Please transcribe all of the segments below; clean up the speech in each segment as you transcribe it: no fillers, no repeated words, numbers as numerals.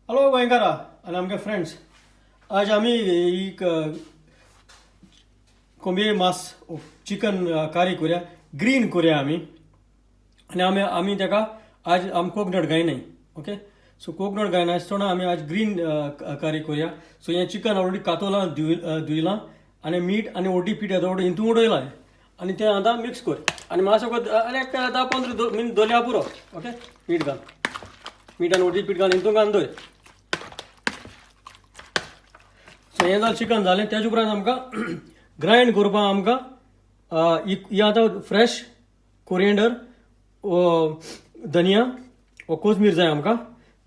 Hello गोंयकारा आनी आमगे friends, आज आमी एक कोंबये मांस चिकन कारी करुया, ग्रीन करुया आमी. आनी आमी आमी ताका आज आमी कोकनट घायनाय. ओके, सो कोकनट घायना आसतना आमी आज ग्रीन कारी करुया. सो हें चिकन ऑलरेडी कातोलां, धुयलां आनी मीठ आनी ओडी पीठ येदो व्हड हितून उडयलां आनी तें आतां मिक्स कर आनी मातसो आनी एक 10-15 मिनट दवरल्यार पुरो. ओके, मीठ घाल, मीठ आनी ओडी पीठ घाल, हितून घालून दवर. सो हें जालें चिकन जालें. तेज उपरांत आमकां ग्रायंड करपाक आमकां ही आतां फ्रेश कोरिएंडर, धनिया वो कोथमीर जाय आमकां.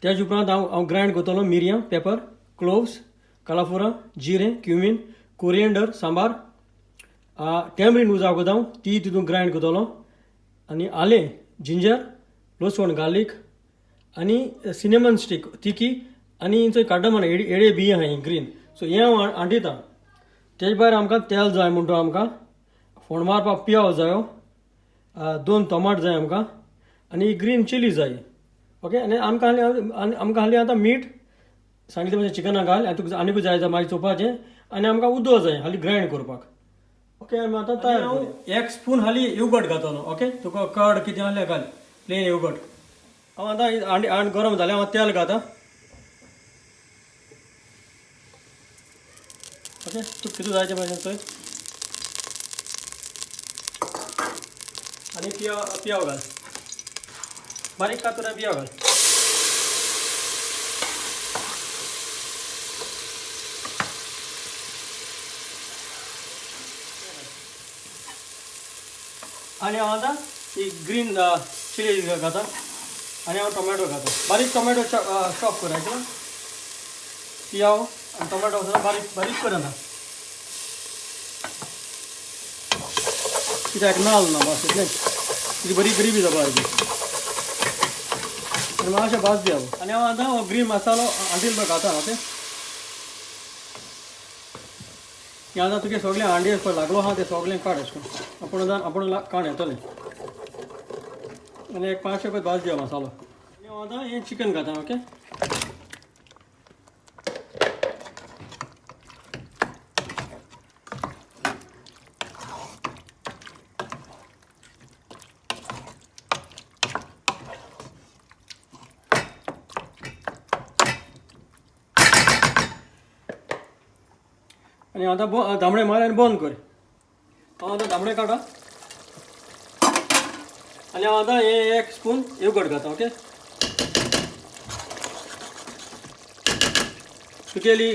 तेज उपरांत हांव हांव ग्रायंड करतलो मिरयां, पेपर, क्लोव्स, कलाफुरां, जिरें, क्युमीन, कोरिएंडर, सांबार, टॅमरीन उजा करता हांव ती तितून ग्रायंड करतलो, आनी आलें, जिंजर, लसण, गार्लीक आनी सिनेमन स्टीक तिकी आनी चोय कार्डमन एडे बी आहा ग्रीन. सो हें हांव हाडिता. तेज भायर आमकां तेल जाय म्हणटा, आमकां फोण मारपाक पियाव जायो, 2 टोमाट जाय आमकां आनी ग्रीन चिली जाय. ओके, आनी आमकां हाली आमकां हाली आतां मीठ सांगलें मातशें चिकनाक घाल आनी तुका आनीकूय जाय जाल्यार मागीर चोवपाचें. आनी आमकां उदक जाय हाली ग्रायंड करपाक. ओके, आमी आतां तयार. हांव 1 स्पून हाली योगर्ट घातलो. ओके, तुका कर्ड कितें आहल्यार घाल, प्लेन योगर्ट. हांव आतां हांड हांड गरम जालें, हांव तेल घाता. ओके, तुका कितें जाय तें मातशें चोय. आनी पियाव घाल, बारीक कातून पियाव घाल. आनी हांव आतां ही ग्रीन चिली घाता आनी हांव टोमॅटो घाता. बारीक टोमॅटो चॉप कर, आयकलां? पियाव आनी टोमॅटो बारीक बारीक कर आतां, कित्याक नाल ना बस इतलें, ती बरी ग्रेवी जावपा जाय. आनी मातशें भाज दी हांव. आनी हांव आतां हो ग्रीन मसालो हांडील तो घाता. ओके, हें आतां तुगे सगळें हांडीर पळय लागलो आहा तें सगळें काड अशें करून, आपूण आपूण काण येतलें. आनी एक 5 वखत भाज दिया मसालो. आनी हांव आतां हें चिकन घाता. ओके, आनी आतां धांबणे मार आनी बंद कर. हांव आतां धांबणे काडटा आनी हांव आतां हें 1 स्पून योगर्ट घाता. ओके, तुगेली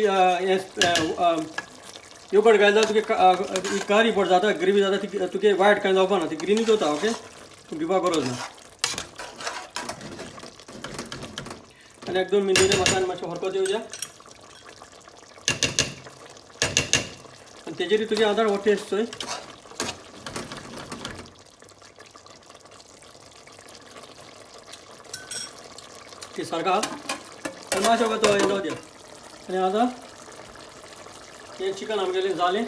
योगर्ट घातल्यार तुगे कारी पड जाता, ग्रेवी जाता, ती तुगे वायट कांय जावपा ना, ती ग्रीनूच जाता. ओके, तूं भिवपा गरज ना. आनी 1-2 मिनट मसाले मातशें हरकत येवया आनी तेजेर तुगे आदार हो टेस्ट चोय. ती सारको आहा. आनी मातशें वगत तो जावं दिया. आनी आतां हें चिकन आमगेलें जालें,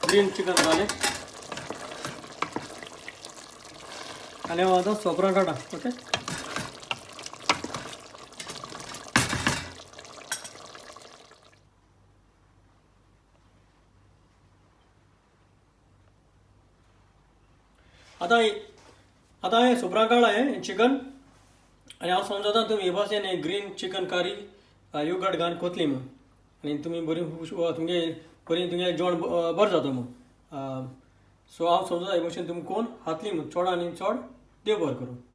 ग्रीन चिकन जालें. आनी हांव आतां सोपरां काडटा. ओके, आतां आतां हें सोपरां काडलां हें चिकन. आनी हांव समजता तुमी हे भाशेन हें ग्रीन चिकन कारी योगर्ट घालून कोतली म्हूण, आनी तुमी बरी तुमगे बरी तुमगे जेवण बरें जाता म्हूण. सो हांव समजता हे भाशेन तुमी कोण खातली म्हूण. चड आनी चड देव बरें करूं.